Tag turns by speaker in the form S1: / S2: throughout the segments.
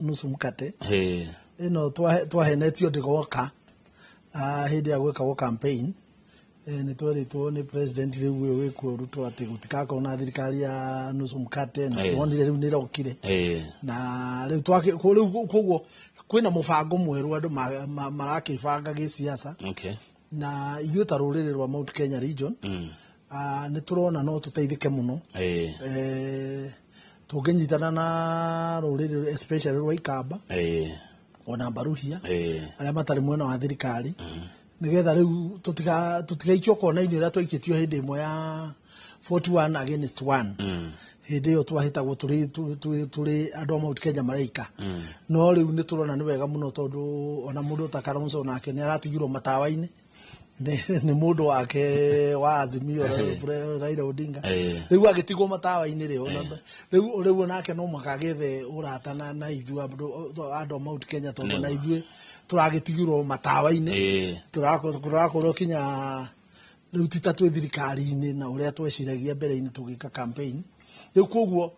S1: Nusu mkate ĩno twahenetio ndĩgoka. Hĩndĩ ya gwĩkagwo campaign, nĩ twerĩtwo nĩ president rĩu ũyũ wĩkuo Ruto atĩ gũtikakorwo na thirikari ya nusu mkate, na tuonire rĩu nĩ ĩrokire. Na rĩu rĩu koguo kwĩna mũbango mwerũ andũ marakĩbanga gĩsiasa. Na ithuĩ ta rũrĩrĩ rwa Mount Kenya region, nĩ tũrona no tũteithĩke mũno tũngĩnyitana na rũrĩrĩ, especially rwa Ikamba ona Mbaruhia, arĩa matarĩ mwena wa thirikari, nĩgetha rĩu tũtigaikio kona-inĩ ũrĩa twaikĩtio hĩndĩ ĩmwe ya 41 against 1. Hĩndĩ ĩyo twahĩtagwo tũrĩ andũ a Mount Kenya mareika. No rĩu nĩ tũrona nĩ wega mũno, tondũ ona mũndũ ta Kalonzo nake nĩ aratigirwo matawa-inĩ nĩ mũndũ wake wa Azimio, Raila Odinga. Rĩu agĩtigwo matawa-inĩ rĩ, ona rĩu nake no mũhaka agĩethe ũrata na ithuĩ andũ a Mount Kenya, tondũ na ithuĩ tũragĩtigirwo matawa-inĩ. Tũrakorwo kinya rĩu ti ta twĩ thirikari-inĩ na ũrĩa tweciragia mbere-inĩ tũgĩka campaign. Rĩu koguo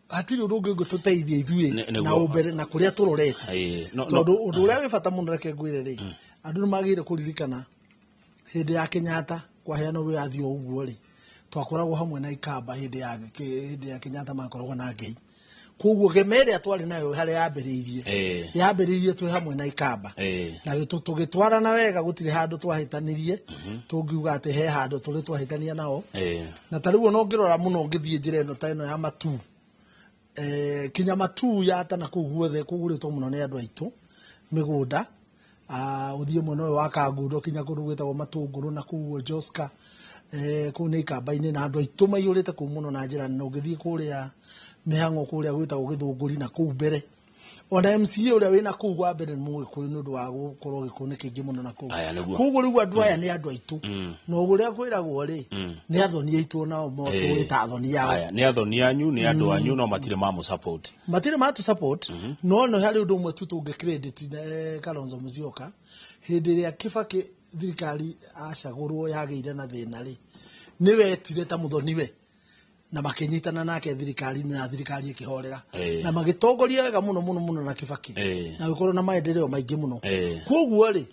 S1: hatirĩ ũndũ ũngĩ ũngĩtũteithia ithuĩ na ũmbere na kũrĩa tũrorete.
S2: No,
S1: Tondũ ũndũ ũrĩa wĩ bata mũno, reke ngwĩre rĩ, andũ nĩ magĩrĩire kũririkana hĩndĩ ya Kenyatta kwaheanwo wĩyathi o ũguo rĩ, twakoragwo hamwe na Ikamba. Hĩndĩ ya Kenyatta makoragwo na Ngei, koguo gema ĩrĩa twarĩ nayo harĩa yambĩrĩirie, yambĩrĩirie twĩ hamwe na Ikamba. Na tũgĩtwarana wega, gũtirĩ handũ twahĩtanirie tũngiuga atĩ he handũ tũrĩ twahĩtania nao. Na ta rĩu ona ũngĩrora mũno, ũngĩthiĩ njĩra ĩno ta ĩno ya Matuu, kinya Matuu ya tana kũu guothe kũgũrĩtwo mũno nĩ andũ aitũ mĩgũnda. Ũthiĩ mwena ũyũ wa Kangundo kinya kũndũ gwĩtagwo Matũngũrũ na kũu Joska, kũu nĩ Ikamba-inĩ, na andũ aitũ maiyũrĩte kũu mũno na njĩra nene. Ũngĩthiĩ kũrĩa mĩhang'o kũrĩa gwĩtagwo Gĩthũngũri na kũu mbere, ona MCA ũrĩa wĩna kũu wa mbere nĩ Mũgĩkũyũ, nĩ ũndũ wa gũkorwo Gĩkũyũ nĩ kĩingĩ mũno na kũu.
S2: Aya, nĩguo.
S1: Koguo rĩu andũ aya nĩ andũ aitũ, na ũrĩa kwĩragwo rĩ, nĩ athoni aitũ, nao tũgĩta athoni ao.
S2: Aya, nĩ athoni anyu, nĩ andũ anyu, no matirĩ mamũ support.
S1: Matirĩ matu support, no no harĩ ũndũ ũmwe tu tũngĩ credit Kalonzo Musyoka. Hĩndĩ ĩrĩa Kibaki thirikari acagũrwo yagĩire na thĩna rĩ, nĩwetire ta mũthoniwe na makĩnyitana nake thirikari-inĩ, na thirikari ĩkĩhorera na magĩtongoria wega mũno mũno mũno na Kibaki na gũkorwo na maendeleo maingĩ mũno. Koguo rĩ,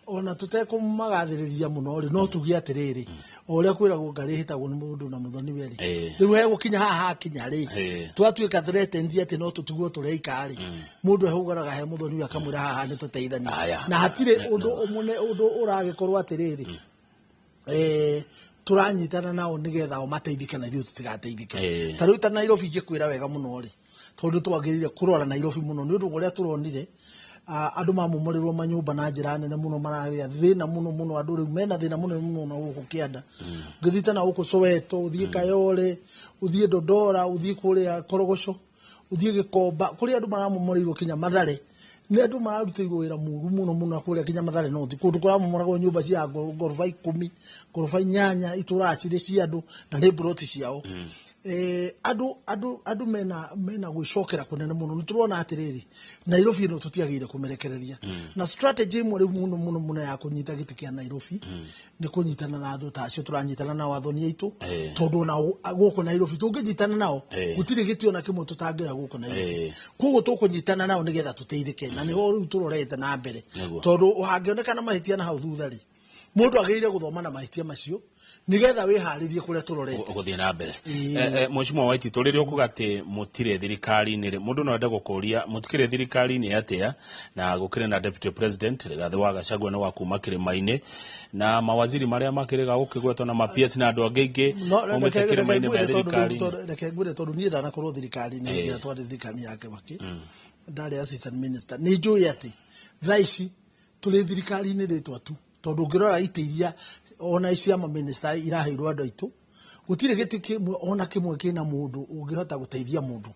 S1: ona tũtekũmagathĩrĩria mũno rĩ, no tuge atĩrĩrĩ, o ũrĩa kwĩragwo ngarĩ ĩhĩtagwo nĩ mũndũ na mũthoniwe rĩ, rĩu hegũkinya haha hakinya rĩ, twatuĩka threatened atĩ no tũtigwo tũreika rĩ, mũndũ ehũgaraga he mũthoniwe akamwĩra haha nĩ tũteithania. Na hatirĩ ũndũ ũmũne ũndũ ũragĩkorwo atĩrĩrĩ, tũranyitana nao nĩgetha o mateithĩke na ithuĩ tũtigateithĩke. Ta rĩu ta Nairobi, ingĩkwĩra wega mũno rĩ, tondũ twagĩrĩire kũrora Nairobi mũno nĩ ũndũ wa ũrĩa tũronire, andũ mamomorerwo manyũmba na njĩra nene mũno, maragĩa thĩna mũno mũno. Andũ rĩu mena thĩna mũnene mũno na gũkũ kĩanda. Ũngĩthiĩ ta na gũkũ Soweto, ũthiĩ Kayole, ũthiĩ Dodora, ũthiĩ kũrĩa Korogoco, ũthiĩ Gĩkomba kũrĩa andũ maramomoreirwo, kinya Mathare nĩ andũ mararutĩirwo wĩra mũru mũno mũno kũrĩa kinya Mathare North, kũndũ kũramomoragwo nyũmba cia ngoroba 10, ngoroba 8, itũraga cirĩ cia andũ na nĩ mburoti ciao. Andũ mena gwĩcokera kũnene mũno. Nĩ tũrona atĩrĩrĩ, Nairobi ĩno tũtiagĩrĩire kũmĩrekereria, na strategy ĩmwe rĩu mũno mũno mũno ya kũnyita gĩtĩ kĩa Nairobi nĩ kũnyitana na andũ ta acio tũranyitana nao, athoni aitũ, tondũ ona gũkũ Nairobi tũngĩnyitana nao, gũtirĩ gĩtĩ ona kĩmwe tũtangĩoya gũkũ Nairobi. Koguo tũkũnyitana nao nĩgetha tũteithĩke, na nĩho rĩu tũrorete na mbere. Tondũ hangĩonekana mahĩtia na hau thutha rĩ, mũndũ agĩrĩire gũthoma na mahĩtia macio nĩgetha wĩharĩrie kũrĩa tũrorete.
S2: Gũthiĩ na mbere. Mheshimiwa Waititu, rĩrĩa ũkuga atĩ mũtirĩ thirikari-inĩ rĩ, mũndũ no ende gũkũria mũtikĩrĩ thirikari-inĩ atĩa na gũkĩrĩ na deputy president Rigathĩ wa Gachagua nĩ wa kuma kĩrĩma-inĩ, na mawaziri marĩa makĩrĩga gũkĩgwetwo na ma PS na andũ angĩ aingĩ
S1: No,
S2: maumĩte
S1: reke
S2: kĩrĩma-inĩ me
S1: ngwĩre tondũ rĩu
S2: thirikari-inĩ?
S1: Reke ngwĩre, tondũ niĩ ndanakorwo thirikari-inĩ. Hĩndĩ ĩrĩa twarĩ thirikari ya Kibaki ndarĩ assistant minister. Nĩ njũĩ atĩ thaa ici tũrĩ thirikari-inĩ rĩtwa tu, tondũ ũngĩrora itĩ iria ona cia maminista iraheirwo andũ aitũ, gũtirĩ gĩtĩ kĩmwe ona kĩmwe kĩna mũndũ ũngĩhota gũteithia mũndũ.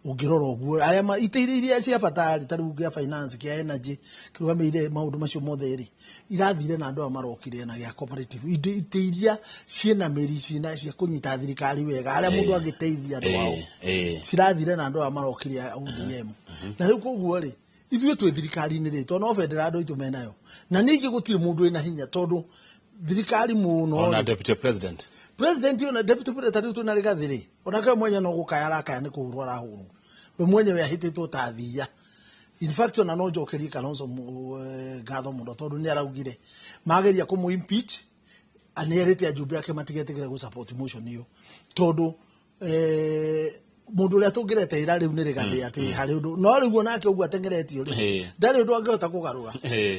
S1: Ũngĩrora ũguo, arĩa itĩ iria cia bata rĩ, ta rĩu kĩa finance, kĩa energy, kĩrũgamĩrĩire maũndũ macio mothe rĩ, irathire na andũ aya marokire na gĩa cooperative. Itĩ iria ciĩna mĩri, ciĩna cia kũnyita thirikari wega, harĩa mũndũ angĩteithia andũ ao, cirathire na andũ aya marokire a ODM. Na rĩu koguo rĩ, ithuĩ twĩ thirikari-inĩ rĩ, tondũ no bendera andũ aitũ menayo, na ningĩ gũtirĩ mũndũ wĩna hinya, tondũ thirikari mũno
S2: ona
S1: rĩ,
S2: deputy president.
S1: President ona deputy president rĩu twĩna Rigathĩ rĩ, onake we mwenye no gũkaya arakaya nĩ kũhũrwo arahũrwo, we mwenyewe ahĩtĩtwo ta thiia. In fact, ona no njokerie Kalonzo ngatho mũno, tondũ nĩ araugire mageria kũmũ impeach, nĩ erĩte ajumbe ake matigetĩkĩre gũ support motion ĩyo, tondũ mũndũ ũrĩa tũngĩreteira rĩu nĩ Rigathĩ, atĩ harĩ ũndũ no rĩu onake ũguo atengeretio rĩ, ndarĩ ũndũ angĩhota kũgarũra.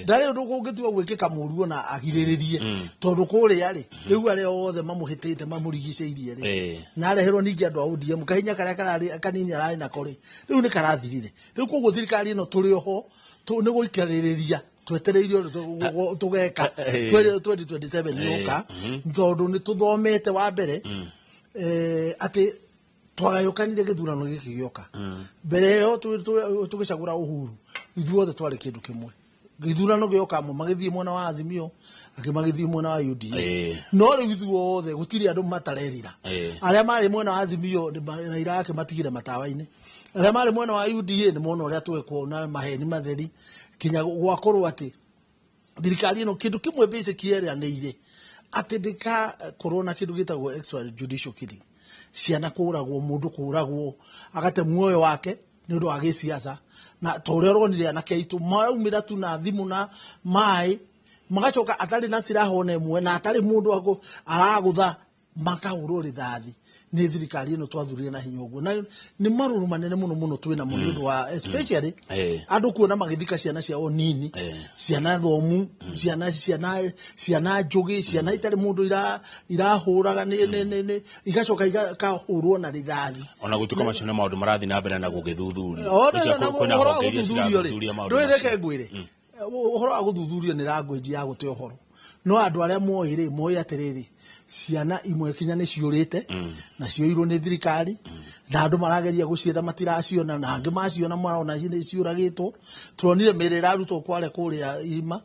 S1: Ndarĩ ũndũ kũngĩtua gwĩkĩka mũru ona agirĩrĩrie, tondũ kũrĩa rĩ, rĩu arĩa othe mamũhĩtĩte mamũrigicĩirie rĩ, na areherwo ningĩ andũ a ODM, kahinya karĩa kararĩ kanini ararĩ nako rĩ, rĩu nĩ karathirire. Rĩu koguo thirikari ĩno tũrĩ oho nĩ gũikarĩrĩria twetereire ũrĩa tũgeka 2027 yũka, tondũ nĩ tũthomete wa mbere atĩ twagayũkanire gĩthurano gĩkĩ gĩoka. Mbere ĩyo tũgĩcagũra Uhuru, ithuothe twarĩ kĩndũ kĩmwe. Gĩthurano gĩoka, amwe magĩthiĩ mwena wa Azimio, angĩ magĩthiĩ mwena wa UDA. No rĩu ithuothe gũtirĩ andũ matarerira. Arĩa marĩ mwena wa Azimio Raila ake matigire matawa-inĩ, arĩa marĩ mwena wa UDA nĩ mona ũrĩa twekwo na maheni matheri, kinya gwakorwo atĩ thirikari ĩno kĩndũ kĩmwe basic yeranĩire atĩ ndĩkakorwo na kĩndũ gĩtagwo extrajudicial killing, ciana kũragwo, mũndũ kũragwo agate muoyo wake nĩ ũndũ wa gĩsiasa, na ta ũrĩa ũronire anake aitũ maraumĩra tu na thimũ na maĩ, magacoka atarĩ na silaha ona ĩmwe, na atarĩ mũndũ aragũtha, makahũrwo rithathi nĩ thirikari ĩno twathurire na hinya ũguo. Na nĩ marũrũ manene mũno mũno twĩ namo nĩ ũndũ wa especially andũ kuona magĩthika ciana ciao nini, ciana thomu, ciana njũgĩ, ciana itarĩ mũndũ irahũraga nĩ igacoka ikahũrwo na rithathi.
S2: Ona gũtuĩka macio nĩ maũndũ marathiĩ na mbere na gũgĩthuthurio.
S1: Ona
S2: Ũcio kwĩna
S1: ũhoro wa
S2: honge iria
S1: gũthuthurio rĩ,
S2: cirathuthuria maũndũ
S1: ndũĩ,
S2: macio.
S1: Reke ngwĩre, ũhoro wa gũthuthurio nĩ language ya gũte ũhoro, no andũ arĩa moĩ rĩ, moĩ atĩrĩrĩ, ciana imwe kinya nĩ ciũrĩte na cioirwo nĩ thirikari, na andũ marageria gũcietha matiraciona, na angĩ maciona marona nĩ ciũragĩtwo. Turonire mĩĩrĩ ĩrarutwo kware kũrĩa irima,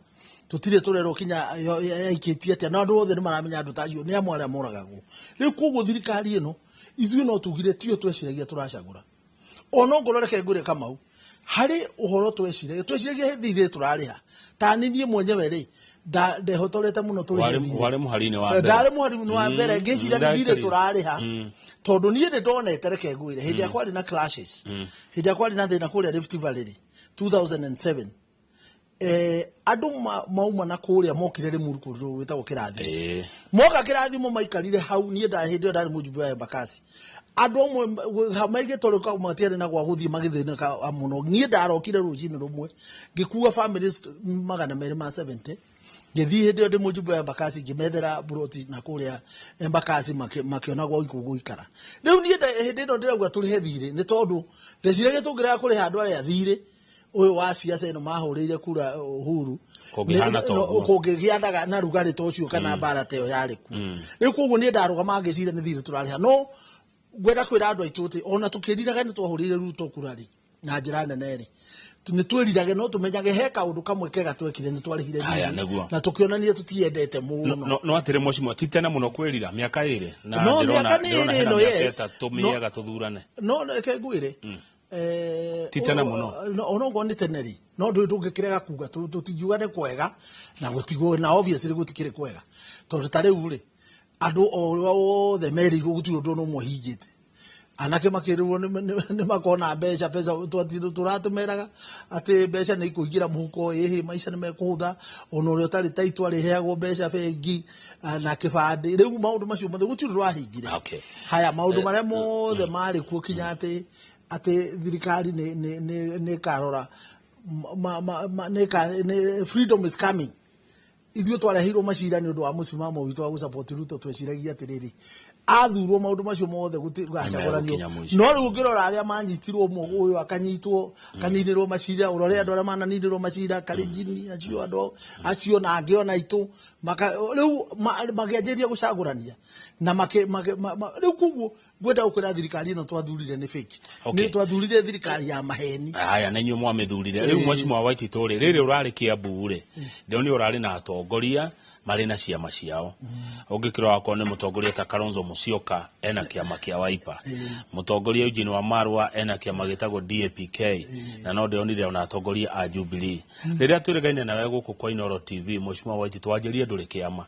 S1: tũtirĩ tũrerwo kinya yaikĩtie atĩa, na andũ othe nĩ maramenya andũ ta acio nĩ amwe arĩa moragagwo rĩu. Koguo thirikari ĩno ithuĩ no tugire tiyo tweciragia tũracagũra. Ona ngorwo, reke ngwĩre Kamau, harĩ ũhoro tweciragia hĩndĩ ithuĩ tũrarĩha, ta nĩ niĩ mwenyewe rĩ, ndehotorete mũno tũrĩhe
S2: Warĩ
S1: thirĩ.
S2: Warĩ mũhari-inĩ wa mbere.
S1: Ndarĩ mũhari-inĩ wa mbere ngĩciria nĩ thirĩ
S2: Ndagĩtarĩ.
S1: tũrarĩha, tondũ niĩ nĩ ndonete, reke ngwĩre, hĩndĩ ĩrĩa kwarĩ na clashes, hĩndĩ ĩrĩa kwarĩ na thĩna kũrĩa Rift Valley rĩ, 2007, andũ mauma na kũrĩa mokire Limuru kũndũ gwĩtagwo Kĩrathimo. Moka Kĩrathimo maikarire hau. Niĩ hĩndĩ ĩyo ndarĩ mũjumbe wa Embakasi. Andũ amwe maigĩtwo rĩu matiarĩ na gwa gũthiĩ, magĩthĩnĩka mũno. Niĩ ndarokire rũcinĩ rũmwe ngĩkua families 270, ngĩthiĩ hĩndĩ ĩyo ndĩ mũjumbe wa Embakasi, ngĩmethera buroti na kũrĩa Embakasi, makĩona gwa gũikara. Rĩu niĩ hĩndĩ ĩno ndĩrauga tũrĩhe thirĩ nĩ tondũ ndeciragia tũngĩrega kũrĩha andũ arĩa thirĩ ũyũ wa siasa ĩno mahũrĩire kura Uhuru,
S2: Kũngĩhana ta ũguo.
S1: Kũngĩgĩa na rugarĩ ta ũcio kana mbara ta ĩyo yarĩ kuo. Rĩu koguo niĩ ndarũgama ngĩciria nĩ thirĩ tũrarĩha, no ngwenda kwĩra andũ aitũ atĩ ona tũkĩriraga nĩ twahũrĩire Ruto kura rĩ na njĩra nene rĩ, nĩ twĩrirage, no tũmenyage he kaũndũ kamwe kega twekire, nĩ twarĩhire
S2: Haya,
S1: thirĩ
S2: nĩguo.
S1: na tũkĩonania tũtiendete mũno.
S2: No atĩrĩ mheshimiwa, ti tene mũno kwĩrira, mĩaka 2 na
S1: No,
S2: ndĩrona
S1: mĩaka nĩ
S2: ndĩrona
S1: ĩrĩ
S2: hena
S1: ĩno,
S2: mĩaka
S1: yes.
S2: 3
S1: No.
S2: mĩega tũthurane.
S1: No reke ngwĩre,
S2: Ti tene mũno.
S1: No, onokorwo nĩ tene rĩ, no ndũĩ ndũngĩkĩrega kuga tũtingiuga nĩ kwega na gũtigwo, na obviously gũtikĩrĩ kwega, tondũ ta rĩu rĩ, andũ othe merĩirwo gũtirĩ ũndũ ona ũmwe ũhingĩte. Anake makĩrĩrwo nĩ makona mbeca tũratũmeraga atĩ mbeca nĩ ikũingĩra mũhuko, ĩhĩ, maica nĩ mekũhũtha, ona ũrĩa ũtarĩ taitũ arĩheagwo mbeca bengi, na kĩbandĩ. Rĩu maũndũ macio mothe gũtirĩ ũndũ wahingire. Haya maũndũ marĩa mothe marĩ kuo, kinya atĩ thirikari nĩ ĩkarora freedom is coming. Ithuĩ twareheirwo macira nĩ ũndũ wa mũsimamo witũ wa gũsupport Ruto. Tweciragia atĩrĩrĩ, athurwo maũndũ macio mothe gũcagũranio.
S2: Nĩmegũkinya mũico.
S1: No rĩu ũngĩrora arĩa manyitirwo, ũyũ akanyitwo akaninĩrwo macira, ũrore andũ arĩa mananinĩrwo macira, Karenjini acio, andũ acio na angĩ ona aitũ rĩu makĩanjĩrĩria gũcagũrania na rĩu koguo ngwenda gũkwĩra thirikari ĩno twathurire nĩ fake. Nĩ twathurire thirikari ya maheni.
S2: Haya, na inyuĩ mwamĩthurire. Rĩu mheshimiwa Waititũ rĩ, rĩrĩ ũrarĩ Kiambu rĩ, ndĩronire ũrarĩ na atongoria marĩ na ciama ciao. Ũngĩkĩrora wakorwo nĩ mũtongoria ta Kalonzo Musyoka ena kĩama kĩa Wiper, mũtongoria Eugene Wamalwa ena kĩama gĩtagwo DAPK, na no ndĩronire ona atongoria a Jubilee. Rĩrĩa twĩrĩgaine nawe gũkũ kwa Inooro TV, mheshimiwa Waititũ, wanjĩrire ndũrĩ kĩama.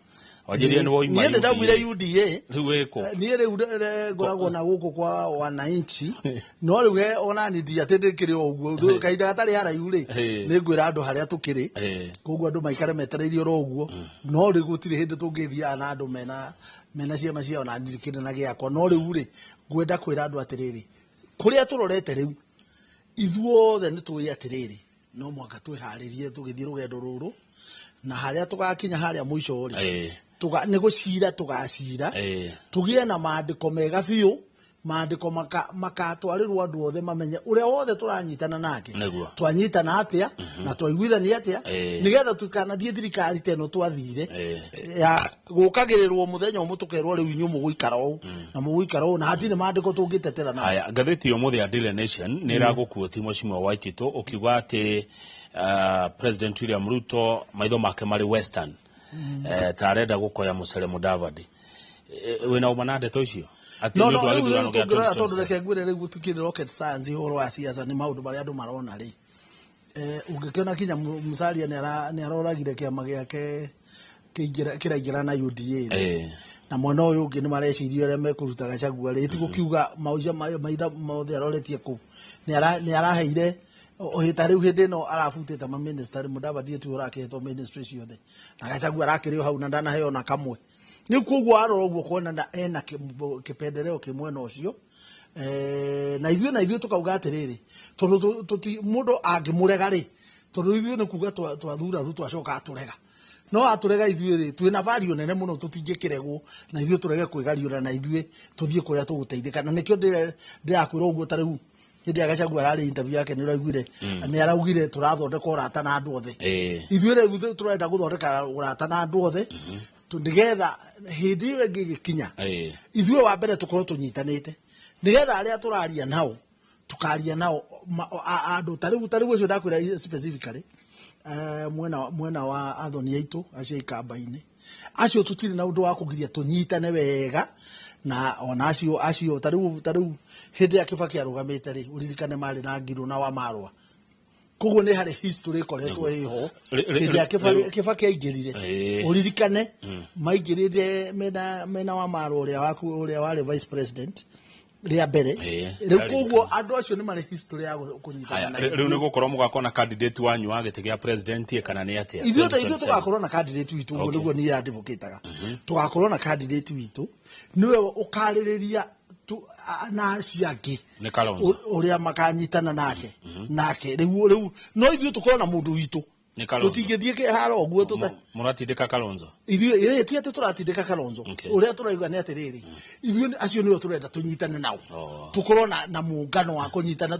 S2: Wanjĩrire nĩ woima
S1: Niĩ nĩ ndaumire
S2: UDA.
S1: UDA.
S2: Rĩu wĩkũ?
S1: Niĩ rĩu ngoragwo na gũkũ kwa wananchi, no rĩu ona ni ndi atĩ ndĩkĩrĩ o ũguo. Kahinda gatarĩ haraihu rĩ, nĩ ngwĩra andũ harĩa tũkĩrĩ. Koguo andũ maikare metereirie oro ũguo, no rĩu gũtirĩ hĩndĩ tũngĩthiaga na andũ mena ciama ciao, na ndikĩrĩ na gĩakwa. No rĩu rĩ, ngwenda kwĩra andũ atĩrĩrĩ, kũrĩa tũrorete rĩu ithuothe nĩ tũĩ atĩrĩrĩ, no mũhaka twĩharĩrie tũgĩthiĩ rũgendo rũrũ, na harĩa tũgakinya harĩa mũico rĩ, nĩ gũcira tũgacira, tũgĩe na maandĩko mega biũ, maandĩko makatwarĩrwo andũ othe mamenye ũrĩa wothe tũranyitana nake, twanyitana atĩa na twaiguithania atĩa, nĩgetha tũtikanathiĩ thirikari ta ĩno twathire ya gũkagĩrĩrwo mũthenya ũmwe tũkerwo rĩu inyuĩ mũgũikara ũũ na mũgũikara ũũ, na hatirĩ maandĩko tũngĩtetera nao.
S2: Haya, ngathĩti ya ũmũthĩ ya Daily Nation nĩ ĩragũkuoti, Mheshimiwa Waititu, ũkiuga atĩ President William Ruto maitho make marĩ Western, ta arenda gũkoya Musalia Mudavadi. Wĩna ũma na ndeto icio atĩ
S1: No
S2: nĩ
S1: no
S2: ũndũ wa
S1: rĩu
S2: gĩthurano gĩa
S1: tũngĩrora, tondũ
S2: 2027?
S1: reke ngwĩre, rĩu gũtikĩrĩ rocket science ũhoro wa siasa, nĩ maũndũ marĩa andũ marona rĩ. Ũngĩkĩona kinya Musalia nĩ aroragire kĩama gĩake kĩraingĩra na UDA rĩ. Na mwena ũyũ ũngĩ nĩ mareciria ũrĩa mekũruta Gachagua rĩ, tigũkiuga mauca maitha mothe aroretie kũu. Nĩ araheire ta rĩu hĩndĩ ĩno arabutĩte ma minister, Mudavadi tiwe ũrakĩhetwo ministry ciothe, na Gachagua arakĩrĩ o hau na ndanaheo na kamwe. Nĩ koguo arora ũguo kuona na ena kĩpendereo kĩ mwena ũcio. Na ithuĩ tukauga atĩrĩrĩ, tondũ mũndũ angĩmũrega rĩ, tondũ ithuĩ nĩ kuga twathura Ruto acoka atũrega, no atũrega ithuĩ rĩ, twĩna value nene mũno, tũtingĩkĩregwo na ithuĩ tũrege kwĩgariũra, na ithuĩ tũthiĩ kũrĩa tũgũteithĩka. Na nĩkĩo ndĩrakwĩra ũguo. Ta rĩu hĩndĩ ya Gachagua ararĩ interview yake, nĩ ũraiguire nĩ araugire tũrathondeka ũrata na andũ othe. Ithuĩ rĩu tũrenda gũthondeka ũrata na andũ othe, nĩgetha hĩndĩ ĩyo ĩngĩ ĩgĩkinya, ithuĩ wa mbere tũkorwo tũnyitanĩte, nĩgetha arĩa tũraria nao tukaria nao andũ ta rĩu ũcio ndakwĩra specifically, mwena wa athoni aitũ acio ikamba-inĩ acio, tũtirĩ na ũndũ wa kũgiria tũnyitane wega na ona acio. Ta rĩu hĩndĩ ya Kibaki arũgamĩte rĩ, ũririkane marĩ na Ngirũ na wa Marwa, koguo nĩ harĩ history ĩkoretwo ĩho. Hĩndĩ ya Kibaki aingĩrire, ũririkane maingĩrire mena wa Marwa ũrĩa waku ũrĩa warĩ vice president rĩa mbere. Rĩu koguo andũ acio nĩ marĩ history ya kũnyitana
S2: Haya,
S1: na
S2: rĩu nĩ gũkorwo mũgakorwo na candidate wanyu wa gĩtĩ gĩa president kana nĩ atĩa?
S1: Ithuĩ
S2: 2027.
S1: Tũgakorwo na candidate witũ, ũguo nĩguo niĩ advocataga. Tũgakorwo na candidate witũ, nĩwe ũkarĩrĩria na acio angĩ
S2: Nĩ Kalonzo.
S1: Ũrĩa makanyitana nake rĩu no ithuĩ tũkorwo na mũndũ witũ.
S2: Nĩ Kalonzo.
S1: Tũtingĩthiĩ kĩharo ũguo tũta
S2: Mũratindĩka Kalonzo?
S1: Ithuĩ ti atĩ tũratindĩka Kalonzo. Ũrĩa tũrauga nĩ atĩrĩrĩ, ithuĩ acio nĩo tũrenda tũnyitane nao, tũkorwo na mũngano wa kũnyitana.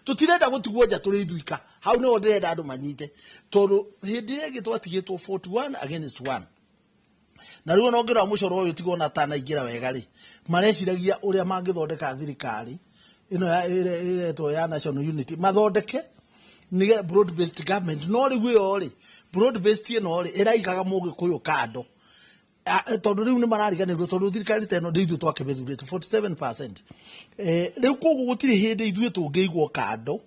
S1: Tũtirenda gũtigwo nja tũrĩ ithuika. Hau nĩho ndĩrenda andũ manyite, tondũ hĩndĩ ĩrĩa ĩngĩ twatigĩtwo 41 against 1, na rĩu ona ũngĩrora mũcoro ũyũ tigwo na tanaingĩra wega rĩ, mareciragia ũrĩa mangĩthondeka thirikari ĩno ĩretwo ya national unity, mathondeke nĩ broad based government. No rĩu ĩyo rĩ, broad based ĩno rĩ, ĩraigaga mũgĩkũyũ kando. Tondũ rĩu nĩ marariganĩrwo, tondũ thirikari ta ĩno ndĩ ithuĩ twakĩmĩthurĩte 47%. Rĩu koguo gũtirĩ hĩndĩ ithuĩ tũngĩigwo kando,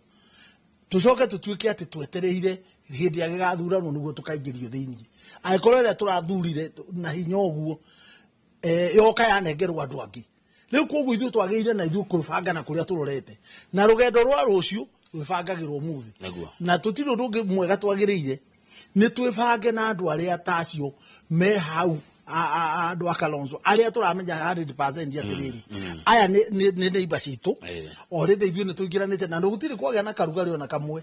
S1: tũcoke tũtuĩke atĩ twetereire hĩndĩ ya gĩgathuranwo nĩguo tũkaingĩrio thĩinĩ, angĩkorwo ĩrĩa tũrathurire na hinya ũguo yoka yanengerwo andũ angĩ. Rĩu koguo ithuĩ twagĩrĩire na ithuĩ kwĩbanga na kũrĩa tũrorete, na rũgendo rwa rũciũ rwĩbangagĩrwo ũmũthĩ. Na tũtirĩ ũndũ ũngĩ mwega twagĩrĩire nĩ twĩbange na andũ arĩa ta acio me hau, andũ a Kalonzo arĩa tũramenya 100% atĩrĩrĩ, aya nĩ neighbor citũ. Already ithuĩ nĩ tũingĩranĩte na gũtirĩ kwagĩa na karugarĩ ona kamwe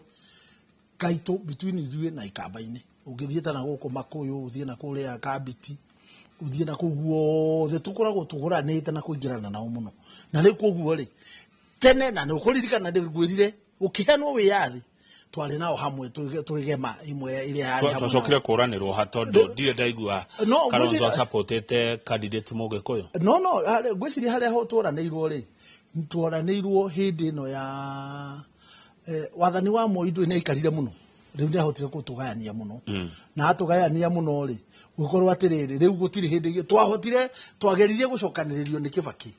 S1: gaitũ between ithuĩ na ikamba-inĩ. Ũngĩthiĩ ta na gũkũ Makũyũ, ũthiĩ na kũrĩa Kambiti, ũthiĩ na kũu guothe, tũkoragwo tũgũranĩte na kũingĩrana nao mũno. Na rĩu koguo rĩ, tene na nĩ ũkũririkana ngwĩrire gũkĩheanwo wĩyathi twarĩ nao hamwe tũrĩ gema imwe ĩrĩa yarĩ hamwe nao.
S2: Twacokire kũranĩrwo ha, tondũ ndirĩ ndaigua
S1: No,
S2: Kalonzo asupportĩte candidate mũgĩkũyũ.
S1: No, ngwĩciria harĩa ho tworanĩirwo rĩ, tworanĩirwo hĩndĩ ĩno ya wathani wa Moi ndũĩ nĩ aikarire mũno. Rĩu nĩ ahotire gũtũgayania mũno, na atũgayania mũno rĩ, gũkorwo atĩrĩrĩ, rĩu gũtirĩ hĩndĩ ĩngĩ twahotire, twageririe gũcokanĩrĩrio nĩ Kibaki.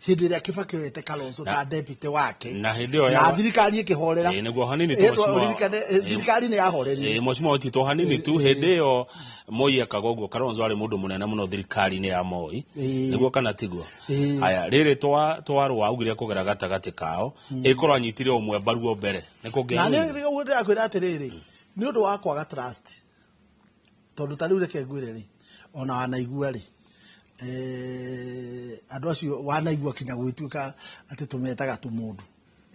S1: Hĩndĩ ĩrĩa Kibaki wete Kalonzo ta deputy wake,
S2: na hĩndĩ ĩyo
S1: na thirikari ĩkĩhorera.
S2: Ĩĩ, nĩguo hanini tu.
S1: Ũririkane, thirikari nĩ yahorerire.
S2: Ĩĩ, mheshimiwa Waititu, hanini tu, hĩndĩ ĩyo Moi ekaga ũguo, Kalonzo arĩ mũndũ mũnene mũno thirikari-inĩ ya Moi. Nĩguo kana tiguo?
S1: Ĩĩ.
S2: Haya, rĩrĩ twarũa augire kũgera gatagatĩ kao, ĩkorwo anyitire ũmwe mbaru o mbere nĩ
S1: Na
S2: kũngĩagũire.
S1: Nĩ ũguo ndĩrakwĩra atĩrĩrĩ, nĩ ũndũ wa kwaga trust, tondũ ta rĩu reke ngwĩre rĩ, ona wanaigua rĩ, andũ acio wanaigua kinya gwĩtuĩka atĩ tũmetaga tũmũndũ,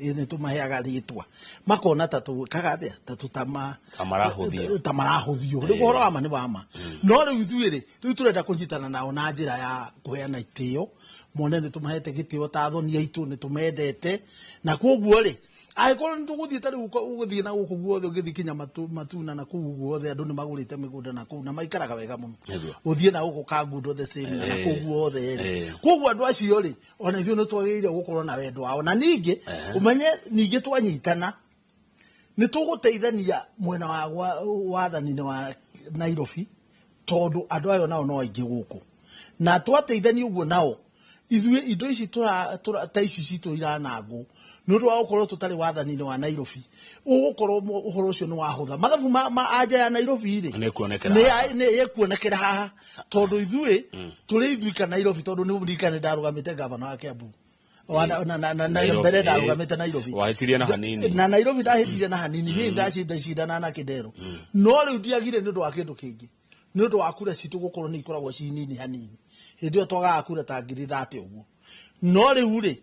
S1: ĩ nĩ tũmaheaga rĩtwa, makona ta tũkaga atĩa, ta tũtama
S2: Ta marahũthio.
S1: Ta marahũthio. Rĩu ũhoro wa ma nĩ wa ma, no rĩu ithuĩ rĩ, rĩu tũrenda kũnyitana nao na njĩra ya kũheana itĩo, mone nĩ tũmahete gĩtĩo ta athoni aitũ, nĩ tũmendete, na koguo rĩ, angĩkorwo nĩ tũgũthiĩ ta rĩu ũgũthiĩ na gũkũ guothe, ũgĩthiĩ kinya Matuna na kũu guothe, andũ nĩ magũrĩte mĩgũnda na kũu na maikaraga wega mũno. Ũthiĩ na gũkũ Kangundo the same, na kũu guothe rĩ, koguo andũ acio rĩ, ona ithuĩ nĩ twagĩrĩire gũkorwo na wendo wao, na ningĩ ũmenye ningĩ twanyitana nĩ tũgũteithania mwena wa wathani-inĩ wa Nairobi, tondũ andũ ayo nao no aingĩ gũkũ, na twateithania ũguo nao ithuĩ indo ici ta ici citũ iranangwo nĩ ũndũ wa gũkorwo tũtarĩ wathani-inĩ wa Nairobi, ũgũkorwo ũhoro ũcio nĩ wahũtha. Mathabu ma anja ya Nairobi rĩ,
S2: Nĩ kuonekera
S1: nĩ
S2: haha.
S1: Nĩ ĩkuonekera haha, tondũ ithuĩ tũrĩ ithuika Nairobi, tondũ nĩ ririkane ndarũgamĩte gavana wa Kiambu. Na
S2: Nairobi,
S1: mbere ndarũgamĩte Nairobi.
S2: Wahĩtirie na hanini.
S1: Na Nairobi ndahĩtirie na hanini, niĩ ndacindana na Kidero, no rĩu ndiagire nĩ ũndũ wa kĩndũ kĩngĩ, nĩ ũndũ wa kura citũ gũkorwo nĩ ikoragwo ci nini hanini. Hĩndĩ ĩyo twagaga kura ta 30,000 ũguo, no rĩu rĩ,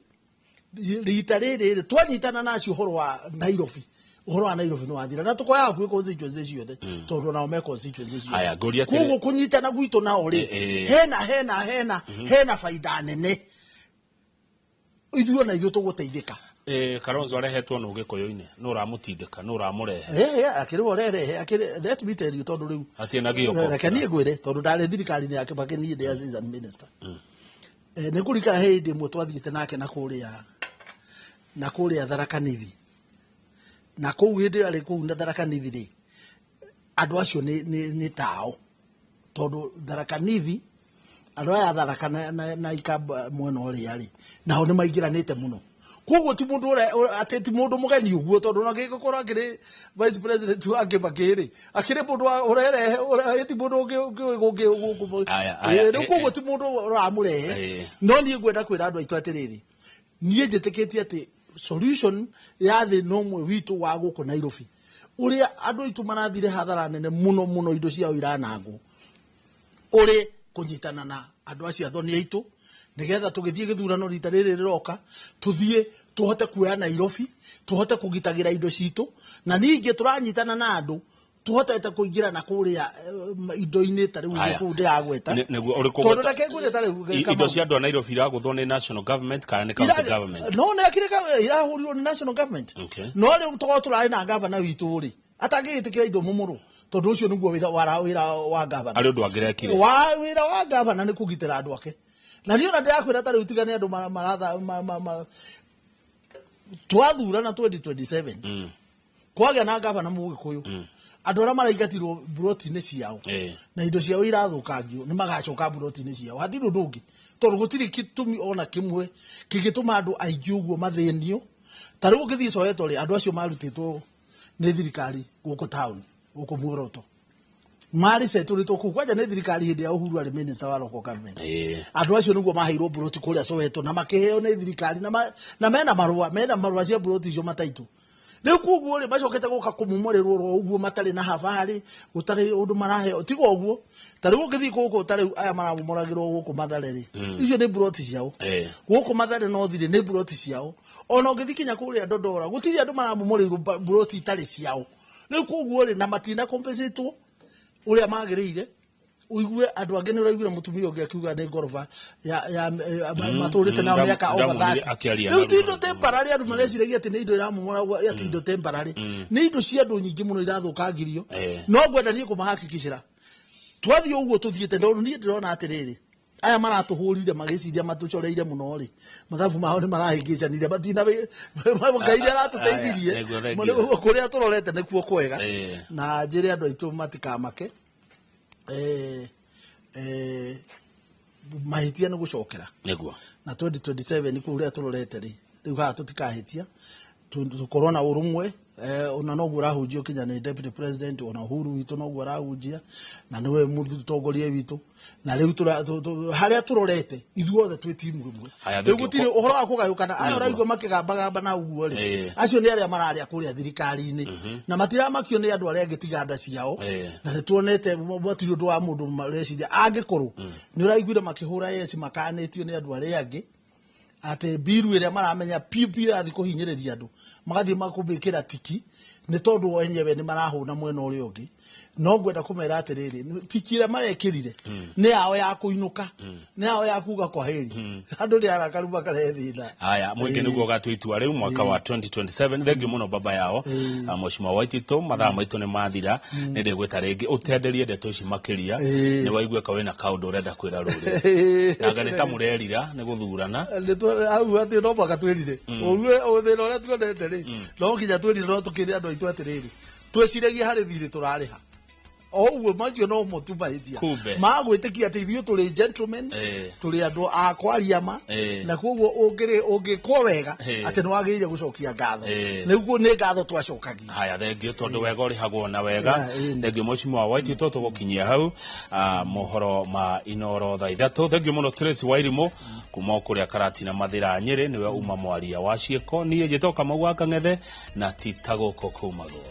S1: rita rĩrĩ rĩ, twanyitana na acio, ũhoro wa Nairobi, ũhoro wa Nairobi nĩ wathira, na tũkoya hakuhĩ constituency ciothe, tondũ nao me constituency ciothe.
S2: Haya, ngũria
S1: Koguo kũnyitana gwitũ nao rĩ, hena baida nene, ithuĩ ona ithuĩ tũgũteithĩka.
S2: Kalonzo arehetwo nũ Gĩkũyũ-inĩ? Nũ ũramũtindĩka? Nũ ũramũrehe?
S1: Akĩrĩ we ũrerehe, akĩrĩ, let me tell you, tondũ rĩu
S2: Hatirĩ na gĩoko.
S1: Reke niĩ ngwĩre, tondũ ndarĩ thirikari-inĩ ya Kibaki, niĩ ndĩ assistant minister. Nĩ kũririkana he hĩndĩ ĩmwe twathiĩte nake na kũrĩa Tharaka Nithi, na kũu hĩndĩ ĩyo arĩ kũu na Tharaka Nithi rĩ, andũ acio nĩ tao, tondũ Tharaka Nithi, andũ aya a Tharaka na Ikamba mwena ũrĩa rĩ, nao nĩ maingĩranĩte mũno, koguo ti mũndũ ũrĩa atĩ ti mũndũ mũgeni ũguo, tondũ ona angĩgĩkorwo akĩrĩ vice president wa Kibaki rĩ, akĩrĩ mũndũ ũrerehe ti mũndũ ũngĩ gũkũ.
S2: Aya, aya,
S1: Rĩu koguo ti mũndũ ũramũrehe. No niĩ ngwenda kwĩra andũ aitũ atĩrĩrĩ, niĩ njĩtĩkĩtie atĩ solution ya thĩna ũmwe witũ wa gũkũ Nairobi, ũrĩa andũ aitũ marathire hathara nene mũno mũno, indo ciao iranangwo, ũrĩ kũnyitana na andũ acio athoni aitũ, nĩgetha tũgĩthiĩ gĩthurano rita rĩrĩ rĩroka, tũthiĩ tũhote kuoya Nairobi, tũhote kũgitagĩra indo citũ, na ningĩ tũranyitana na andũ tũhotete kũingĩra na kũrĩa indo-inĩ ta rĩu
S2: Haya.
S1: kũu ndĩragweta.
S2: Nĩguo ũrĩ
S1: Tondũ
S2: kũgweta-
S1: reke ngwĩre ta rĩu,
S2: Indo
S1: Kamau.
S2: cia andũ a Nairobi iragũthwo nĩ national government kana nĩ county government?
S1: No nĩ akĩrĩ irahũrirwo nĩ national government. No rĩu tokorwo tũrarĩ na gavana witũ rĩ, atangĩgĩtĩkĩra indo mũmũrũ, tondũ ũcio nĩguo wĩra wa gavana.
S2: Arĩ ũndũ angĩrekire.
S1: Wa wĩra wa gavana nĩ kũgitĩra andũ ake, na niĩ ona ndĩrakwĩra ta rĩu, tiga nĩ andũ maratha twathurana 2027, kwagĩa na gavana mũgĩkũyũ, andũ arĩa maraingatirwo mburoti-inĩ ciao na indo ciao irathũkangio nĩ magacoka mburoti-inĩ ciao, hatirĩ ũndũ ũngĩ, tondũ gũtirĩ gĩtũmi ona kĩmwe kĩngĩtũma andũ aingĩ ũguo mathĩnio. Ta rĩu ũngĩthiĩ Soweto rĩ, andũ acio marutĩtwo nĩ thirikari gũkũ taũni, gũkũ Muoroto, marĩ setũrĩtwo kũu kwanja nĩ thirikari hĩndĩ ya Uhuru arĩ minister wa local government. Andũ acio nĩguo maheirwo mburoti kũrĩa Soweto, na makĩheo nĩ thirikari na mena marũa cia mburoti icio mataitũ. Rĩu koguo rĩ, macokete gũka kũmomorerwo ro ũguo, matarĩ na habarĩ, gũtarĩ ũndũ maraheo tiga ũguo. Ta rĩu ũngĩthiĩ gũkũ, ta rĩu aya maramomoragĩrwo gũkũ Mathare rĩ, icio nĩ mburoti ciao. Gũkũ Mathare North rĩ, nĩ mburoti ciao. Ona ũngĩthiĩ kinya kũrĩa Dodora, gũtirĩ andũ maramomorerwo mburoti itarĩ ciao. Rĩu koguo rĩ, na matina compensatwo ũrĩa magĩrĩire. Ũigue andũ angĩ, nĩ ũraiguire mũtumia ũngĩ akiuga nĩ ngoroba ya matũrĩte nao mĩaka over
S2: Ndamuonire
S1: 30.
S2: akĩaria
S1: Rĩu
S2: na
S1: ti indo
S2: ruo.
S1: temporary, andũ mareciragia atĩ nĩ indo iramomoragwo, atĩ indo temporary, nĩ indo cia andũ nyingĩ mũno irathũkangirio. No ngwenda niĩ kũmahakikicĩra, twathiĩ ũguo tũthiĩte, tondũ niĩ ndĩrona atĩrĩrĩ, aya maratũhũrire magĩciria matũcoreire mũno rĩ, mathabu mao nĩ marahĩngĩcanire, matina Ngai nĩ aratũteithirie.
S2: Aya, nĩguo, thank you.
S1: Kũrĩa tũrorete nĩkuo kwega. Na njĩre andũ aitũ matikamake. Mahĩtia nĩ gũcokera.
S2: Nĩguo.
S1: Na 2027 kũu ũrĩa tũrorete rĩ, rĩu haha tũtikahĩtia, tũkorwo na ũrũmwe. Ona noguo ũrahunjio kinya nĩ deputy president, ona Uhuru witũ noguo arahunjia, na nĩwe mũtongoria witũ. Na rĩu harĩa tũrorete ithuothe twĩ timu ĩmwe.
S2: Haya,
S1: Rĩu
S2: thank you.
S1: gũtirĩ ũhoro wa kũgayũkana. Aya
S2: Nĩguo.
S1: ũraigua makĩgambagamba na ũguo rĩ, acio nĩ arĩa mararĩa kũrĩa thirikari-inĩ na matiramakio nĩ andũ arĩa angĩ tiga nda ciao. Na nĩ tuonete matirĩ ũndũ wa mũndũ mareciria. Angĩkorwo nĩ ũraiguire makĩhũra yeci makanĩtio nĩ andũ arĩa angĩ atĩ mbiru ĩrĩa maramenya piũ piũ ĩrathiĩ kũhinyĩrĩria andũ, magathiĩ makũmĩkĩra tiki nĩ tondũ o enyewe nĩ marahũna mwena ũrĩa ũngĩ. No ngwenda kũmera atĩrĩrĩ, tiki ĩrĩa marekĩrire nĩ yao ya kũinũka, nĩ yao ya kuga kwa heri. Andũ nĩ arakaru makarehe thĩna.
S2: Haya, mũingĩ nĩguo ũgatua itua rĩu mwaka wa 2027. Thengiũ mũno baba yao. Mheshimiwa Waititũ, mathaa maitũ nĩ mathira. Nĩ ndĩgwĩta rĩngĩ ũtenderie ndeto ici makĩria. Nĩ waiguĩka wĩna kaũndũ ũrenda kwĩra rũrĩrĩ, na anga nĩ ta mũrerira nĩ gũthurana.
S1: Hau atĩ no mũhaka twĩrire ũguo thĩna ũrĩa tuonete rĩ, no nginya twĩrire. No tũkĩre andũ aitũ atĩrĩrĩ, twĩciragia harĩ thirĩ tũrarĩha o ũguo, macio no mo tu mahĩtia.
S2: Kumbe.
S1: Magwĩtĩkia atĩ ithuĩ tũrĩ gentlemen, tũrĩ andũ a kwaria ma, na koguo ũngĩkwo wega atĩ nĩ wagĩrĩire gũcokia ngatho. Nĩguo nĩ ngatho twacokagia.
S2: Haya, thengio, tondũ wega ũrĩhagwo na wega.
S1: Yeah, ĩĩ.
S2: Thengio Mheshimiwa Waititũ, tũgũkinyia hau. Mohoro ma Inoro thaa 3. Thengio mũno Tracy Wairimũ kuma o kũrĩa Karatina Mathĩra Nyĩrĩ, nĩwe uma mwaria wa ciĩko. Niĩ njĩtwo Kamau wa Kang'ethe, na ti ta gũkũ kumagwo.